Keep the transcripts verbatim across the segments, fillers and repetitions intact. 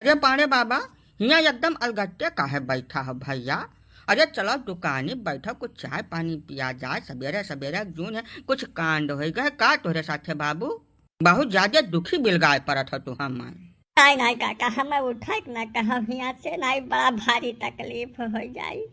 अरे पांड़े बाबा, हियाँ एकदम अलगट्टे काहे बैठा हो भइया? अरे चलो दुकानी बैठो, कुछ चाय पानी पिया जाए, सबेरे सबेरे जून है, कुछ कांड होइ गए का तोहरे साथे बाबू? बहुत ज्यादा दुखी बिलगाए परत हो तू हमें। नाहीं, नाहीं काका, हमें उठइक ना कहो हियाँ से, नाहीं बड़ा भारी तकलीफ होइ जाई।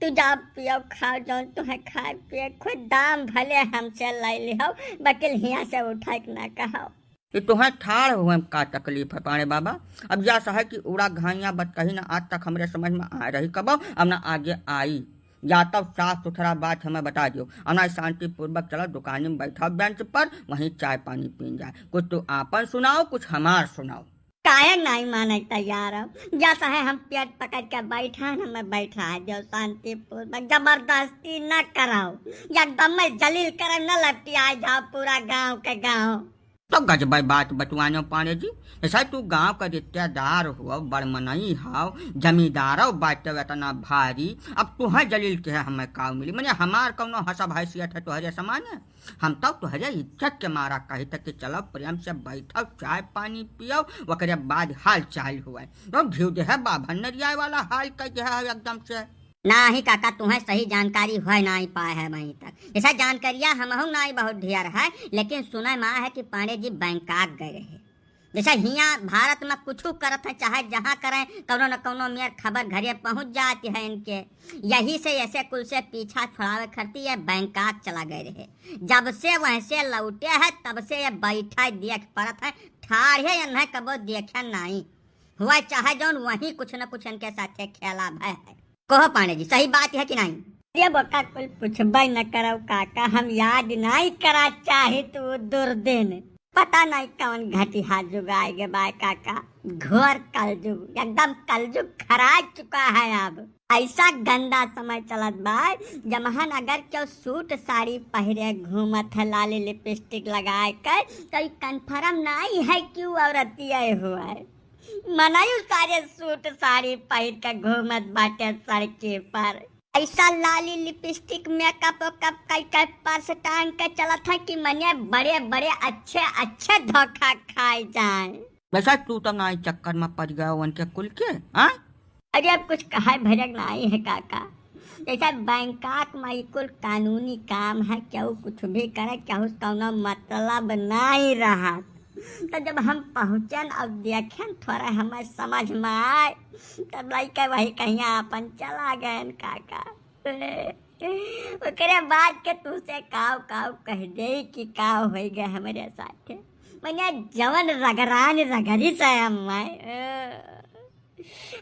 तू जा पियो खाओ जौन तुहें खाए पिए, खुद दाम भले हमसे लइ लिहो, बकिल हियाँ से उठइक ना कहो। ये तुहें ठाड़ हुए का तकलीफ है पांड़े बाबा? अब या सहे कि उड़ा घाइया बतकही ना आज तक हमरे समझ में आ रही कबो, अब ना आगे आई। या तब साफ सुथरा बात हमें बता दियो, अब ना शांतिपूर्वक चलो दुकानी में बैठो बेंच पर, वहीं चाय पानी पीन जाए। कुछ तू आपन सुनाओ, कुछ हमार सुनाओ। काहे नाहीं माने तैयार हो? या सहे हम पेट पकड़ के बैठा न, हमें बैठा दियो शांतिपूर्वक, जबरदस्ती न कराओ, एकदम में जलील करे न लपटिया जाओ पूरा गांव के गांव। तो गजबे बात बतुआनो पांड़े जी, जैसा तू गांव का रिश्तेदार हो, बड़ मनई हो, जमींदारो बाटे इतना भारी, अब तुहें जलील के है हमें काव मिली? मने हमार कौनो हसब हैसियत है तोहरे समाने? हम तो तोहरे इज्जत के मारा कही था कि चलो प्रेम से बैठो, चाय पानी पियो, ओकरे बाद हाल चाल हुए। तो घिव दे है बाभन नरियाए वाला हाल कह दे है एकदम से। नाहीं काका, तुहें सही जानकारी होए नाहीं पाए है वहीं तक। जैसा जानकारिया हमहू नाहीं बहुत ढेर है, लेकिन सुने में है कि पांड़े जी बैंकाक गए रहे। जैसा हियाँ भारत में कुछू करत है, चाहे जहाँ करें, कौनो न कौनो मेर खबर घरे पहुँच जाती है इनके। यही से ऐसे कुल से पीछा छुड़ावे खरती ये बैंकाक चला गए रहे। जब से वहीं से लौटे है, तब से ये बैठा देख परत है, ठाढ़े इन्हें कबो देखे नाहीं। हुआ चाहे जौन, वहीं कुछ न कुछ इनके साथे खेला भय है। कहो पांड़े जी, सही बात है कि नाहीं? ये बोका कुल पूछबे न करौ काका, हम याद नाहीं करा चाही तू दुर्दिन। पता नाहीं कौन घटिया जुग आए गे बाय काका, घोर कलजुग, एकदम कलजुग खराज चुका है अब। ऐसा गंदा समय चलत बा, जमहन अगर केहू सूट साड़ी पहिरे घूमत है, लाली लिपस्टिक लगाए के, तो ई confirm नाहीं है कि ऊ औरतिये हुए। मनई सारे सूट साड़ी पहिर के घूमत बाटे सड़के पर। ऐसा लाली लिपस्टिक मेकअप वेकअप कई के पर्स टांग के चलत है कि मने बड़े बड़े अच्छे अच्छे धोखा खाए जाए। वैसा तू तो नाहीं चक्कर में पड़ गया उनके कुल के, हाँ? अरे अब कुछ कहे भजक नाहीं है काका, जैसा बैंकाक में ई कुल कानूनी काम है, केहू कुछ भी करे, केहू से कौनो मतलब नाहीं रहत। तो जब हम पहुँचन और देखन, थोड़ा हमें समझ में आए, तब लइके वही कहिया अपन चला गएन काका। ओकरे बाद के तुसे काव काव कह दे कि काव होइ गए हमरे साथे। मने जवन रगरान रगरी से हम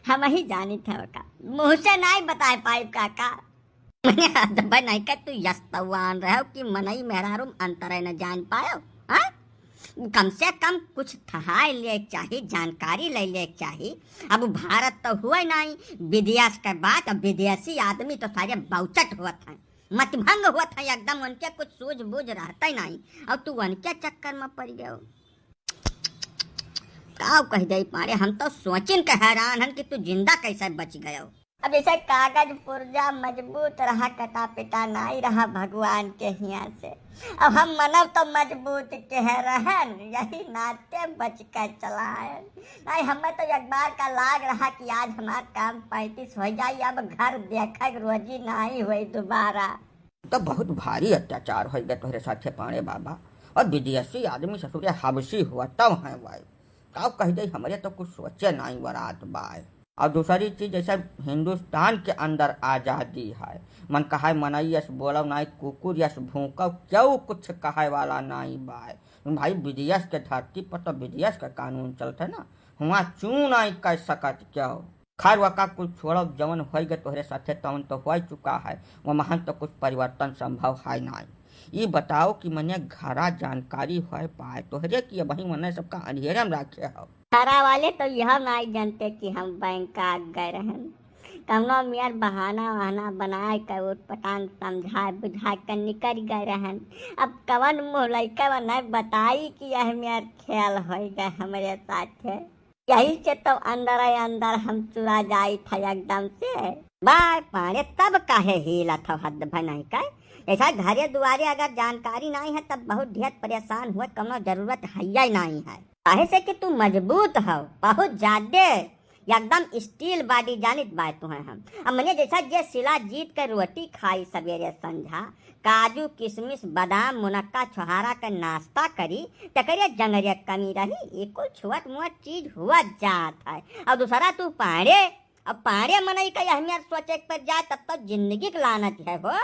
हमही जानित है का, मुँह से नाहीं बताए पाइब काका। मने अदबे नाहीं का तू यस्तवान रहो कि मनई मेहरारू में अंतरे न जान पायो, हाँ? कम से कम कुछ थहाए ले चाही, जानकारी ले ले चाही। अब भारत तो हुए नाहीं, विदेश के बात, अब विदेशी आदमी तो सारे बाउचट होत हैं, मतभंग होत हैं एकदम, उनके कुछ सूझबूझ रहते नाहीं, और तू उनके चक्कर में पड़ गयो। काव कह दे पाड़े, हम तो सोचिन के हैरान हन कि तू जिंदा कैसे बच गयो। अब जैसे कागज पुर्जा मजबूत रहा, कटा पिटा नाई रहा भगवान के हिया से। अब हम मनव तो मजबूत के है रहन, यही नाते बच के चलायन। नाई, हमें तो एक बार का लाग रहा कि आज हमार काम पैंतीस हो जाई, अब घर देखे के रोजी नाई होई दोबारा। तो बहुत भारी अत्याचार होइ गए तोहरे साथे पाड़े बाबा। और विदेशी आदमी ससुरे हबसी हुआ तब हैं भाई। काव कह दे, हमरे तो कुछ सोचे नाई वरात बाय। और दूसरी चीज, जैसे हिंदुस्तान के अंदर आजादी है, मन कहाय मनई यस बोलव नाई, कुकुर यस भूकव, केहू कुछ कहे वाला नाई बाय। भाई, विदेश के धरती पर तो विदेश का कानून चलत है ना, हुआ चू नाई कह सकत केहू। खैर, वका कुल छोड़ब, जवन होइ गए तोहरे साथे तवन तो होइ चुका है, वमहन तो कुछ परिवर्तन संभव है नाई। ई बताओ कि मने घरा जानकारी होए पाए तोहरे कि अबहीं मने सबका अंधेरे में राखे हो। घरा वाले तो यह नाई जानते कि हम बैंकाक गए रहन। कवनो मेर बहाना वहाना बनाए के उटपटांग समझाए बुझाए के निकल गए रहन। अब कवन मुँह लइके वने बताई कि यह मेर खेल होई गए हमरे साथे। यही से तो अंदर ही अंदर हम चुरा जाई था एकदम से। बाय पाड़े, तब काहे हिलत हो हद भनई का? ऐसा घरे दुआरे अगर जानकारी नाहीं है, तब बहुत ढेर परेशान हुए, कौनो जरूरत है या नाहीं है। काहे से कि तू मजबूत हो, बहुत ज्यादे, एकदम steel body जानित बाय तुहे हम। अब मने जैसा जे शिलाजीत के रोटी खाई सवेरे संझा, काजू, किशमिश, बादाम, मुनक्का, छोहारा के नाश्ता करी, तकरे जंगरे कमी रही। ई कुल छोट मोट चीज हुआ जात है। और दूसरा तू पाड़े, अब पाड़े मनई का अहमियत सोचे के पड़ जाए, तब तो जिंदगी के लानत है हो।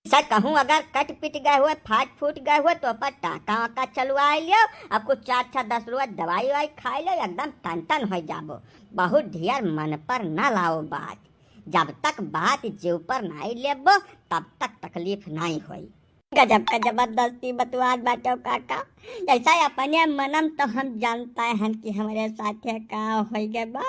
से कहूँ अगर कट पिट गए हुए, फाट फूट गए हुए, तो पर टाका वाका चलवाए लियो, अब कुछ चार छः दस रुपये दवाई वाई खाए लियो, एकदम टन टन हो जाबो। बहुत ढेर मन पर न लाओ बात, जब तक बात जीव पर नाई लेबो, तब तक तकलीफ नाई होई। गजब का जबरदस्ती बतवात बाटो काका, जैसा अपने मनम तो हम जानता हन कि हमरे साथे का होई गए बा।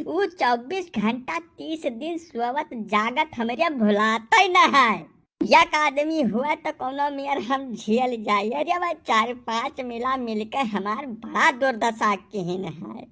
ऊ चौबीस घंटा तीस दिन सोवत जागत हमरे भुलाते न है। एक आदमी हुआ तो कौनो मेर हम झेल जाई। अरे वह चार पांच मिला मिलके हमार बड़ा दुर्दशा किहिन है।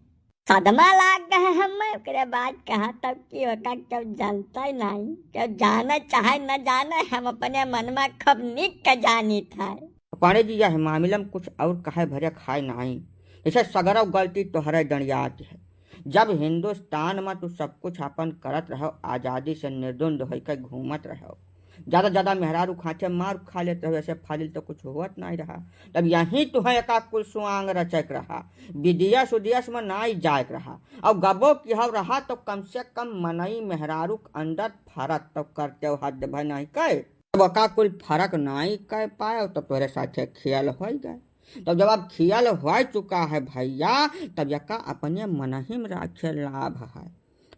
सदमा लाग गए हमें, ओकरे बाद कहा तब कि ओका केहू जानते नहीं, केहू जाने चाहे न जाने, हम अपने मन में खूब निक के जानित है। पांडे जी, यह मामला में कुछ और कहे भरे खाए नहीं, जैसे सगरव गलती तोहरे डंडियात है। जब हिंदुस्तान में तू सब कुछ अपन करत रहो, आजादी से निर्द्वंद होइके घूमत रहो, ज्यादा ज्यादा मेहरारू खांचे मार खा लेत रहो, ऐसे फाजिल तो कुछ होत नहीं रहा। तब यहीं तुहे एका कुल सुआंग रचक रहा, विदेश उदेश में नाई जायक रहा, और गबो किहव रहा तो कम से कम मनई मेहरारू के अंदर फरक तो करते हो, हद भय नहीं कहे। तब का कुल फरक नाई कर पाए, तब तोरे साथे खेल होई गए। तब जब अब खेल हो चुका है भैया, तब यका अपने मनही में राखे लाभ है।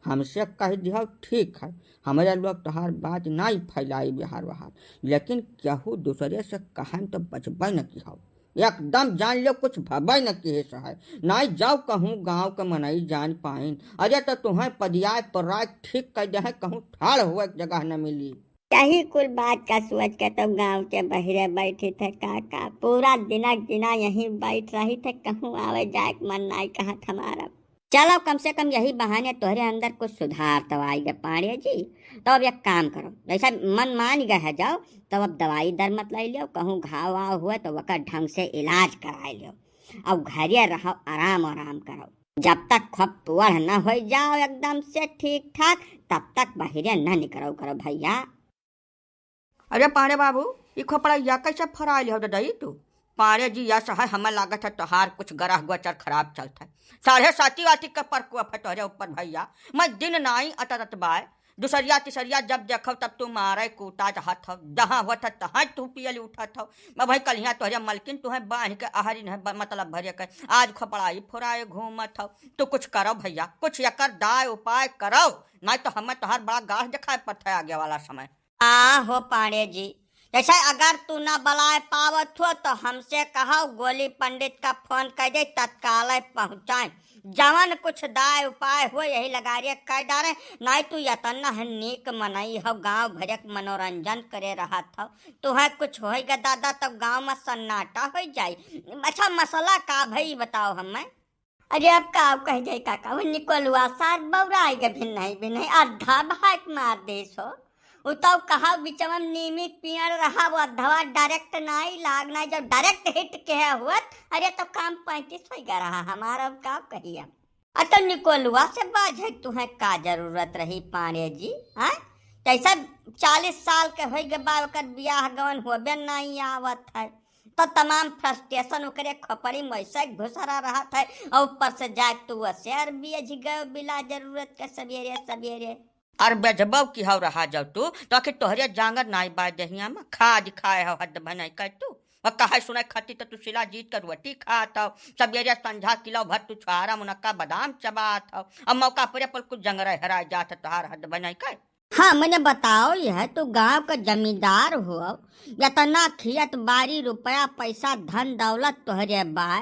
हमसे कह दिहो ठीक है, हमारे लोग तोहार बात नाई फैलाई बिहार वहार, लेकिन केहू दूसरे से कहन तो बचबे न किहो। एकदम जान लो कुछ भबे न किहे से है। नाई जाओ कहूँ गाँव के मनई जान पाइन, अरे तो तुहें पदियाए पर राख ठीक कर दे, कहूँ ठाड़ हुए के जगह न मिली। यही कुल बात का सोच के तो गाँव के बहिरे बैठी थे काका, पूरा दिनक दिना यहीं बैठ रही थे, कहूँ आवे जाए के मन नाई कहत हमारा। चलो कम से कम यही बहाने तोहरे अंदर कुछ सुधार तो आई गए पांडे जी। तो अब एक काम करो, जैसा मन मान गए है जाओ, तो अब दवाई दर मत ले लियो, कहूँ घाव वाव हुए तो वकर ढंग से इलाज कराए लियो, अब घरे रहो, आराम आराम करो। जब तक खूब पुअड़ न हो जाओ एकदम से ठीक ठाक, तब तक बहिरे न निकरो करो भैया। अरे पांडे बाबू, ई खोपड़ा या कैसे फराइल हो ददई तू? पांडे जी, या सहाय, हमें लागत है तोहार कुछ ग्रह गोचर खराब चलत है। साढ़े साती वाती के प्रकोप है तोहरे ऊपर भैया। मैं दिन नाई अटरत बाय, दूसरिया तीसरिया जब देखो तब तू मारे कूटा चाहत हो, जहाँ होत है तहाँ तू पियल उठत हो। मैं भाई कलिया तोहरे मलकिन तुहे बांध के आहरी नहीं ब-, मतलब भरे के आज खोपड़ाई फुराए घूमत हो। तू कुछ करो भैया, कुछ एकर दाय उपाय करो, नहीं तो हमें तोहार बड़ा गाढ़ दिखाई पड़त है आगे वाला समय। आ हो पांडे जी, जैसे अगर तू ना बलाए पावत हो तो हमसे कहो, गोली पंडित का फोन कर दे, तत्काल पहुँचाए। जवन कुछ दाय उपाय हो यही लगारिए कर डारे, नाई तू यतना है नीक मनई हो, गाँव भरे के मनोरंजन करे रहत हो। तुहे कुछ होई गा दादा तब गाँव में सन्नाटा हो जाई। अच्छा मसला का भई बताओ हमें। अरे अब का कह जाई काका, वो निकोलुआ सार बौराई के भिन्नही भिन्नही अद्धा भाग मार देस हो। उ तो कहा बिचवा में नीमी के पेड़ रहा, वो अद्धवा direct नाई लाग नाई, जब direct hit के हुअत, अरे तो काम पैंतीस हो गया रहा हमारा, अब का कही अब। अ तो निकोलुआ से बाझे तुहे का जरूरत रही पांडे जी, हैं? जैसा चालीस साल के हो गए बा, ओकर बियाह गवन होबे नाई आवत है। तो तमाम frustration ओकरे खोपड़ी में ऐसे घुसरा रहत है, और ऊपर से जाए तू असेर बेझ गयो बिला जरूरत के सवेरे सवेरे। और बेझबो की हव रहा जाओ तू, तो आखिर तोहरे जांगर नाई बाय देहिया में, खाद खाए हव हद भनई कर तू। और कहे सुनाई खाती तो तू शिलाजीत का रोटी खात हव, सवेरे संझा किलो भर तू छुआरा मुनक्का बादाम चबात हव, और मौका परे पर कुछ जंगरे हराए जात है तोहार हद भनई कर। हाँ, मने बताओ, यह तो गांव का जमींदार हो, इतना खेत बारी, रुपया, पैसा, धन, दौलत तोहरे बाय,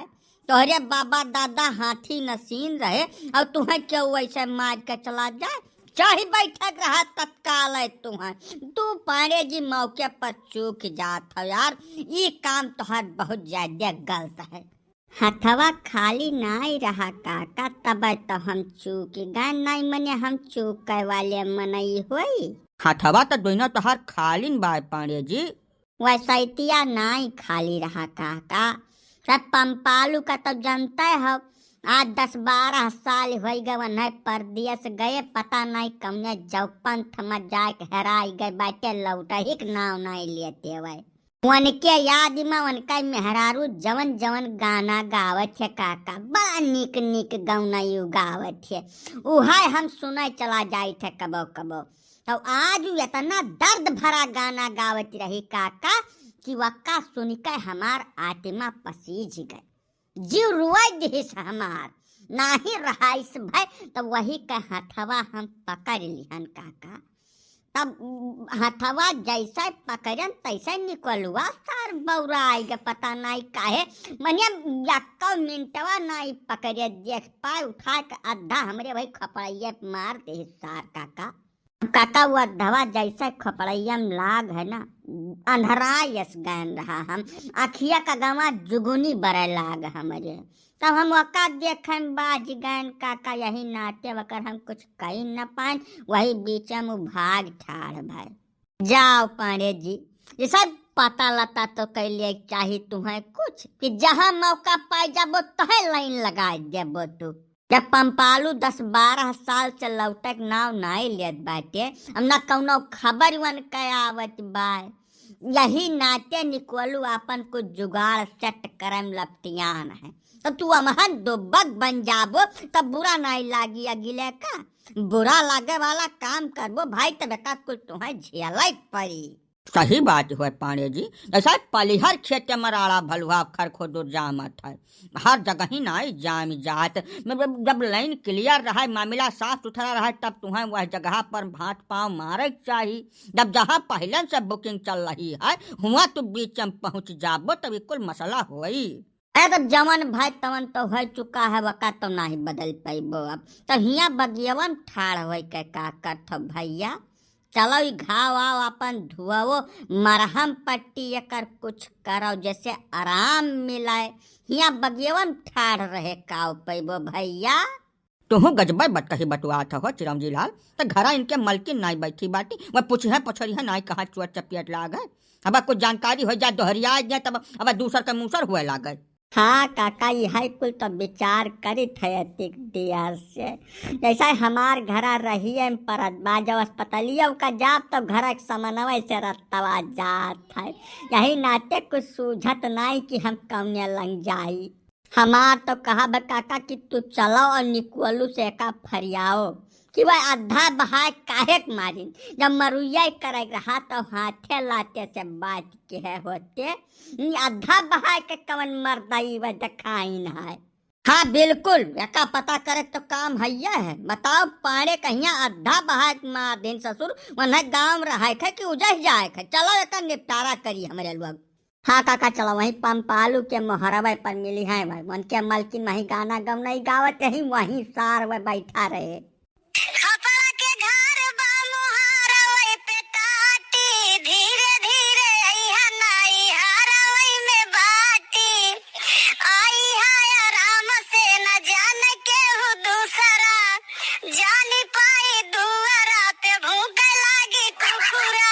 तोहरे बाबा, दादा हाथी नसीन रहे, और तुहें क्यों वैसे मार के चला जाए? चाही बैठक रहा तत्काल है तुहें। तू पांडे जी मौके पर चूक जात हो यार, ई काम तोहर बहुत ज्यादा गलत है। हथवा खाली नाई रहा काका, तब तो हम चूक गए, नाई मने हम चूक वाले मनई होई। हथवा तो दोनों तोहार खालिन बाय पांडे जी, वह सैतिया नाई खाली रहा काका। सब पंपालू का तो जनते हो, आज दस बारह साल होइ गए, वन्है परदेस गए, पता नाई कौने जौ पंथ में जाके हेराई गए बाटे, लौटही के नाव नाई लेते हुए। उनके याद में उनका मेहरारू जवन जवन गाना गावत है काका, बड़ा नीक नीक गौना यू गावत है, उहै हम सुनै चला जाइत है कबो कबो। तो आज उ इतना दर्द भरा गाना गावत रही काका कि वक्का सुनिके हमार आत्मा पसीज गए, जीव रुआई दिहिस हमार, नाही रहाइस भय। तो वही के हथवा हम पकड़ लिहन काका। तब हथवा जैसे पकड़न तैसे निकलुआ सार बौरा आइ गए, पता नाई काहे, मनिया यक्को मिनटवा नाई पकड़े, देख पाए उठा के अद्धा हमरे वही खपड़ैया पे मार दिहिस सार काका। काका, वो अधवा जैसे खोपड़ैया में लाग है ना, अंधरा यस गैन रहा हम, अखिया का गवा जुगुनी बरे लाग हमरे। तब हम ओका देखे में बाज गैन काका, यही नाते वकर हम कुछ कही न पाएन, वही बीच में उ भाग ठाड़ भय। जाओ पांड़े जी, ये सब पता लता तो कैले चाही तुहें कुछ, कि जहाँ मौका पाए जाबो तहे लाइन लगाए देबो तू। जब पंपालू दस बारह साल से लौटे के नाव नाई लेत बाटे, अब ना कौनो खबर वन के आवत बा। यही नाते निकोलू आपन कुछ जुगाड़ सेट करे में लपटियान है। तो तू अमहन दुबक बन जाबो, तब बुरा नाई लागी अगिले का। बुरा लागे वाला काम करबो भाई, तब एका कुल तुहें झेले के पड़ी। सही बात हुए पांड़े जी, जैसा पलिहर खेते मराड़ा भलुहा खर खोदुर जामत है, हर जगह ही नाई जाम जात। मतलब जब लाइन क्लियर रहे, मामला साफ सुथरा रहे, तब तुहें वह जगह पर हाथ पाँव मारे के चाही। जब जहाँ पहले से बुकिंग चल रही है, हुआ तू बीच में पहुँच जाबो, तब ई कुल मसला होई। अरे तब जवन भय तवन तो हो चुका है, वका तो नाहीं बदल पइबो। अब तो हियाँ बगियवन ठाड़ होई के का करत हो भैया? चलो ई घाव आव अपन धुआओ, मरहम पट्टी एकर कुछ करो, जैसे आराम मिले। हियाँ बगियवन ठाड़ रहे का पइबो भैया? तुहूँ गजबे बतकही बतुआत हो चिरौंजी लाल, त घरा इनके मलकिन नाई बैठी बाटी, वह पूछिहैं पछोरिहैं नाई कहाँ चुअर चपियट लाग है। अब कुछ जानकारी हो जाए दोहरिया जाए तब अब दूसर के मूसर हुए लागे। हाँ काका, यही कुल तो विचार करित है अतिक दिया से। जैसे हमार घरा रहिए में परत बा, जब अस्पतालिया का जाब तब घर के समनवे से रत्तवा जात है। यही नाते कुछ सूझत नाई कि हम कौने लंग जाई। हमार तो कहब काका कि तू चलो और निकोलू से एका फरियाओ कि वह अद्धा बहाए काहे के मारिन, जब मरुइया करे रहा तो हाथे लाते से बात के है होते, ई अद्धा बहाए के कवन मर्दाई वह देखाइन है। हाँ बिल्कुल, एका पता करे तो काम हइये है। बताओ पाड़े कहिया अद्धा बहाए के मार दिन ससुर, वन्हें गाँव रहाए के कि उजह जाए के। चलो एका निपटारा करी हमरे लोग। हाँ काका, चलो वहीं पंपालू के मोहरवे पर मिली है भाई, उनके मलकिन वहीं गाना गवनई गावत रही, वहीं सार वह बैठा रहे। खपड़ा के घर बा मोहारा वही पे टाटी, धीरे धीरे अइहा नाई हारा वही में बाटी, अइहा आराम से न जाने केहू दूसरा, जानी पाई दुआरा पे भूखे लागी कुकुरा।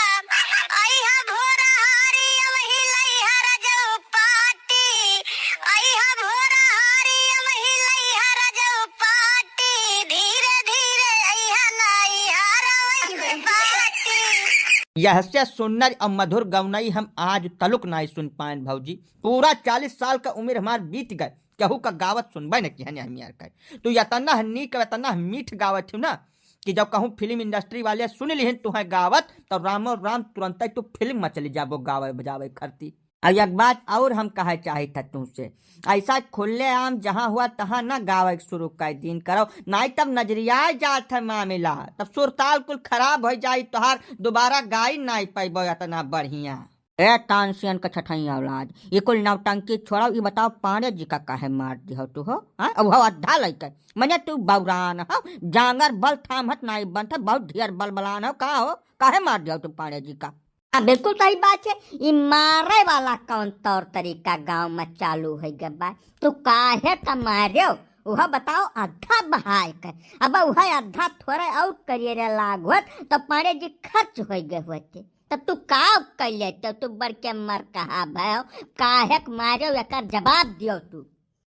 अइहा भोरा हारी अवही लइहा रजऊ पाटी। अइहा भोरा हारी अवही लइहा रजऊ पाटी। धीरे धीरे अइहा नाई हारा वही में बाटी। यह से सुन्नर और मधुर गवनई हम आज तलुक नाई सुन पाएन भौजी। पूरा चालीस साल का उम्र हमार बीत गए, केहू का गावत सुनबे न किहन हमियार का। तू यतना नीक, यतना मीठ गावत हो ना कि जब कहूँ फिल्म इंडस्ट्री वाले सुन लिहन तुहें गावत, तो रामो राम तुरंत ही तू फिल्म में चली जाबो गावे बजावे खरती। अब एक बात और हम कहे चाहित है तुमसे, ऐसा खुले आम जहाँ हुआ तहाँ ना गावे के शुरू कर दीन करो, नाई तब नजरिया जात है मामला, तब सुरताल कुल खराब हो जाई, तोहार दोबारा गाई नाई पैबो इतना बढ़िया। ए तानसेन का छठई औलाद, ये कुल नौटंकी छोड़ो, ये बताओ पांड़े जी का काहे मार दिहो तू हो? हाँ? अब हो अद्धा लइके, मने तू बौरान हो, जांगर बल थामत नाई बनत, बहुत ढेर बल बलान हो, का हो? काहे मार दिहो तू पांड़े जी का? हाँ, बिल्कुल सही बात है। ई मारे वाला कौन तौर तरीका गांव में चालू होइ गए बा? तू काहे का मार्यो? वह बताओ, अद्धा बहाय के। अब वह अद्धा थोड़े और करिए रे लाग होत, तो पांड़े जी खर्च होइ गए होते। तो तू का कइ लेते, तू बड़के मर कहा भयो, काहे के मारे एकर जवाब दियो तू।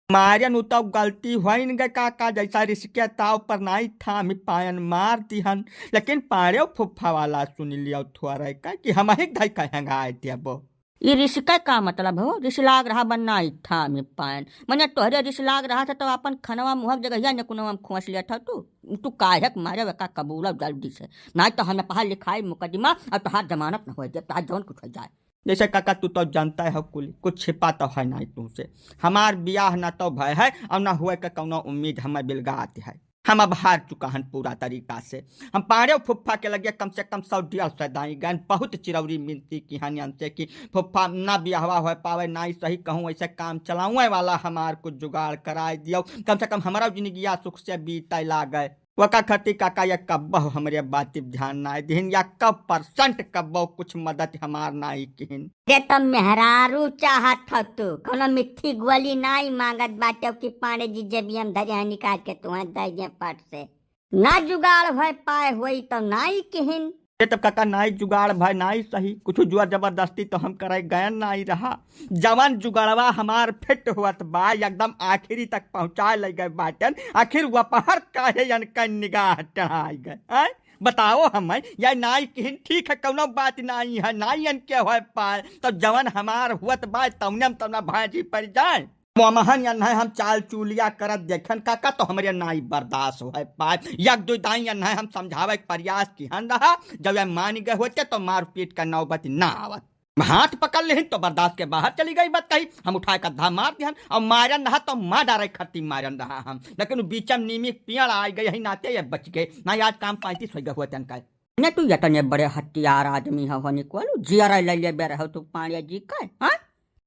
मारे नु तो गलती होइन गए काका, जैसा रिसके ताव पर नाई थामी पायन मार दिहन, लेकिन पाड़ेव फुफ्फा वाला सुन लियो थोड़ा का कि हम ही धई कहेंगे आए देबो। ई रिसके का मतलब हो? रिस लाग रहा बा नाई थामी पायन, मने तोहरे रिस लाग रहा था तो अपन खनवा मुहक जगहिया ने कुनवा में खोस लिया था तू। तू काहे के मारे एका कबूला जल्दी से, नाई तो हम पढ़ा लिखाई मुकदमा और तोहार जमानत न हो जाए, तोहार जौन कुछ हो जाए। जैसे काका तू तो जानता है कुली, कुछ छिपा तो है नाई तुमसे। हमार बियाह ना तो भय है और ना हुए के कौनो उम्मीद हमें बिलगात है। हम अब हार चुका हन पूरा तरीका से। हम पाड़ेव फुफ्फा के लगे कम से कम सौ डेढ़ सौ दाई गए, बहुत चिरौरी मिनती की हन से कि फुफ्फा ना बियाहवा हो पावे, ना ही सही कहूँ ऐसे काम चलावे वाला हमार कुछ जुगाड़ कराए दियो, कम से कम हमारा जिंदगिया सुख से बीते लागे। वका खती काका या कब्बो हमरे बात पे ध्यान ना दिहिन, या कब परसेंट कब्बो कुछ मदद हमार नाई किहिन। ते तो मेहरारू चाहत हो तू, कोनो मिट्ठी गोली नाई मांगत बाटे कि पांडे जी जेबिया में धरे हैं निकाल के तुहें दे दे पट से। ना जुगाड़ होए पाए होई तो नाई किहिन। ये तब काका नाई जुगाड़ भाई नाई सही, कुछ जोर जबरदस्ती तो हम करे गयन नाई रहा। जवन जुगाड़वा हमार फिट हुअत बा, एकदम आखिरी तक पहुँचा ले गए बाटन। आखिर वपहर काहे यनका निगाह चढ़ाई गए, हैं? बताओ हमें, या नाई किहिन ठीक है, कौनो बात नाई है, नाई यन के होए पाए, तो जवन हमार हुअत बा, तौने में तौना भाजी पड़ जाए। मोमहन यन्है हम चाल चूलिया करत देखन काका तो हमरे नाई बर्दाश्त होए पाए। यक दुई दाई यन्है हम समझावे के प्रयास किहन रहा, जब ये मान गए होते तो मारपीट का नौबत ना आवत। हाथ पकड़ लेहिन तो बर्दाश्त के बाहर चली गई बात कही। हम उठाए कद्धा मार दिहन और मारन रहा तो मार डारे खरती मारन रहा हम, लेकिन उ बीचम नीमी के पियड़ आ गई, यही नाते ये बच गए, ना आज काम पैंतीस हो गए होते का। ने तू यतने बड़े हथियार आदमी हो, हो निकलू, जियरा ले ले बे रहो तू पांड़े जी का, हाँ?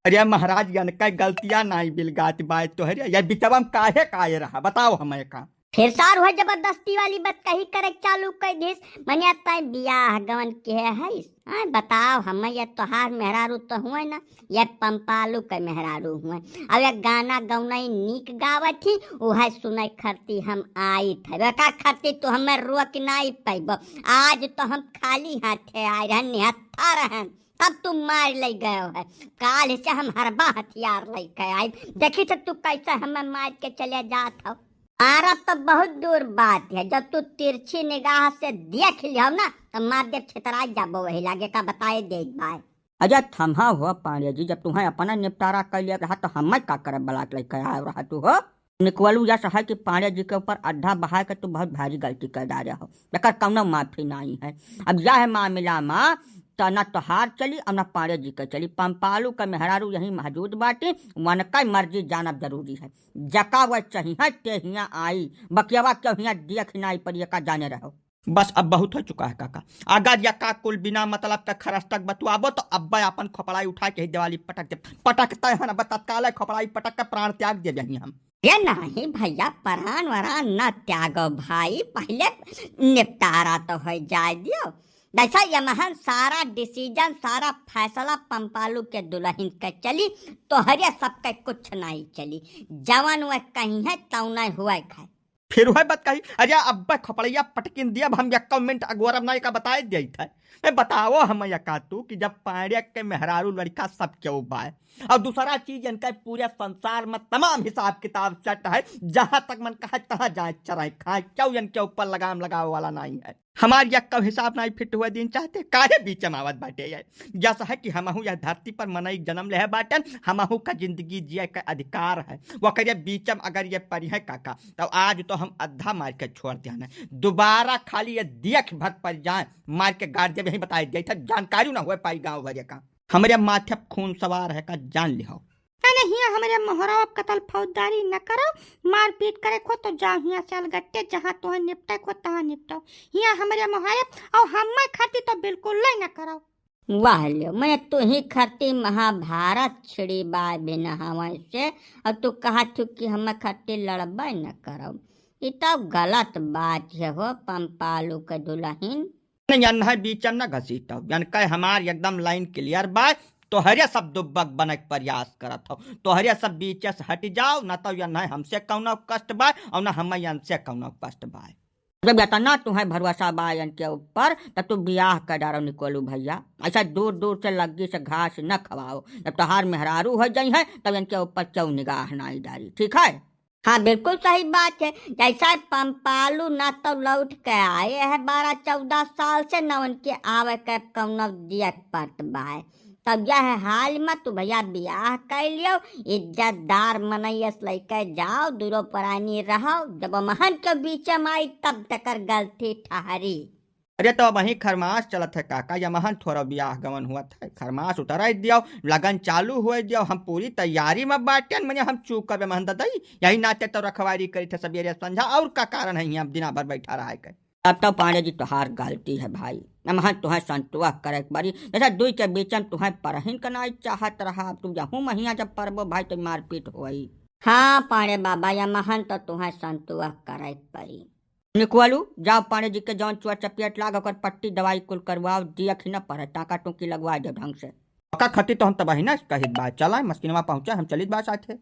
अरे महाराज, यनका गलतिया नाई बिलगात बाय तोहरे, या बिचवा में काहे का आए रहा, बताओ हमें का? फिर सार हो जबरदस्ती वाली बात कही करे चालू कर दिस। मने तय बियाह गवन के है, हाँ, बताओ हमें, ये तोहार मेहरारू तो हुए ना, ये पंपालू के मेहरारू हुए। अब एक गाना गौनई नीक गावत ही, उहे सुने खरती हम आई थे। एका खरती तू हमें रोक नाई पैबो। आज तो हम खाली हाथे आए रहन, निहत्था रहन। तब तू मार ले गयो है। काल से हम हरबा हथियार लेके आइब। देखी तो तू कैसे हमें मार के चले जात हो। मारब तो बहुत दूर बात है, जब तू तिरछी निगाह से देख लियो ना, तो मार दे छितराई जाबो वही लागे का बताए दे बाय। अरे थम्हा हो पांड़े जी, जब तुम्हें अपना निपटारा कर लिया रहा तो हमें का करब बलात लेके आयो रहा तू हो? निकलू यस है कि पांड़े जी के ऊपर अड्डा बहाय के तू बहुत भारी गलती कर डारे हो, एकर कौनो माफी नाई है। अब यह मामला मा त न तोहार चली और न पांड़े जी के चली। पंपालू के मेहरारू यहीं मौजूद बाटी, वनकै मर्जी जानब जरूरी है। जका वह चाहिए ते हियाँ आई, बकियावा क्यों हियाँ देख नाई पड़ी, एका जाने रहो। बस अब बहुत हो चुका है काका। अगर यका कुल बिना मतलब के खरस तक बतुआबो तो अब्बे अपन खोपड़ाई उठा के ही देवाली पटक दे। पटकते हैं ना, तत्काल खोपड़ाई पटक के प्राण त्याग दे जाही हम। ये नहीं भैया, प्राण वरान न त्यागो भाई, पहले निपटारा तो हो जाए दियो। देखो ये महन सारा डिसीजन, सारा फैसला पंपालू के दुल्हन के चली, तोहरे सबके कुछ नहीं चली। जवन वह कहीं है तौने हुए खाए। फिर वह बात कही, अरे अब्बे खोपड़िया पटकिन दिया, अब हम यक्का मिनट अगोरब ना, एका बताए देइत है। मैं बताओ हम यका तू कि जब पाड़े के मेहरारू लड़का सब केहू बाय, और दूसरा चीज इनका पूरे संसार में तमाम हिसाब किताब सेट है, जहाँ तक मन कहा तहाँ जाए चराए खाए, क्यों इनके ऊपर लगाम लगावे वाला नहीं है। हमार यक्का हिसाब नहीं फिट हुआ दिन चाहते, काहे बीच में आवत बाटे ये? जस है कि हमहू यह धरती पर मनई जन्म लेहे बाटन, हमहू का जिंदगी जिए का अधिकार है। वकरे बीच में अगर ये परिहे काका, तो आज तो हम अद्धा मार के छोड़ देना। दोबारा खाली ये देख भर पर जाए, मार के गाड़ देबे, यही बताए दिया था, जानकारी ना हुए पाई गाँव भर का। हमरे माथे पे खून सवार है का जान लिहो। अने हियाँ हमरे मोहरा पे कतल फौजदारी न करो, मारपीट करे खो तो जाओ हियाँ से अलगट्टे, जहाँ तोहे निपटे खो तहाँ निपटो। हियाँ हमरे मोहरे और हम्मे खाती तो बिल्कुल ले न करो। वाह ल्यो, मैं तू ही खरती महाभारत छिड़ी बाय बिना हवाई से, और तू कहा थू कि हम खरती लड़बे न करब। ई तो गलत बात है हो पंपालू के दुल्हन। नहीं, यन्है बीचम न घसीटो, यनकै हमार एकदम लाइन क्लियर बाय। तोहरे सब दुब्बक बनक प्रयास करत हो, तोहरे सब बीचे से हट जाओ, न तो यन्है हमसे कौनो कष्ट बाय और न हमें यनसे कौनो कष्ट बाय। जब इतना तुहैं भरोसा बा इनके ऊपर, तब तू बियाह कर डारो निकोलू भैया। ऐसा दूर दूर से लग्गी से घास न खवाओ। जब तोहार मेहरारू हो जाई है, तब इनके ऊपर क्यों निगाह नाई डारी, ठीक है? हाँ, बिल्कुल सही बात है। जैसा पंपालू ना तो लौट के आए हैं बारह चौदह साल से, ना उनके आवे के कौनो दियत परत बाय। तब यह हाल में तू भैया बियाह कर लियो, इज्जतदार मनैयस लेके जाओ, दूरो परानी रहो। जब महन के बीच में आई, तब तकर गलती ठहरी। अरे, तो वहीं खरमास चलत है काका, या महन थोड़ा बियाह गवन हुआ था, खरमास उतराई दियो, लगन चालू हुए दियो, हम पूरी तैयारी में बाटेन, मने हम चूक करबे महन ददई, यही नाते तो रखवारी करी थे सबेरे संझा, और का कारण है यहाँ दिना भर बैठा रहा है के? अब तो पांडे जी तोहार गलती है भाई, महन तुहैं संतोष करे के परी, जैसे दुई के बीच में तुहैं परहिन के नाई चाहत रहा, अब तू यहू महिया जब परबो भाई तो मारपीट होई। हाँ पांडे बाबा, या महन तो तुहैं संतोष करे के परी। निकवालू, जाओ पांडे जी के जौन चोट चपेट लाग, ओकर पट्टी दवाई कुल करवाओ, दियखी न पड़े, टाका टूकी लगवा दे ढंग से। ओका खती तो हम तबाही ना कहित बा, चला मस्किनवा पहुँचा, हम चलित बा साथे।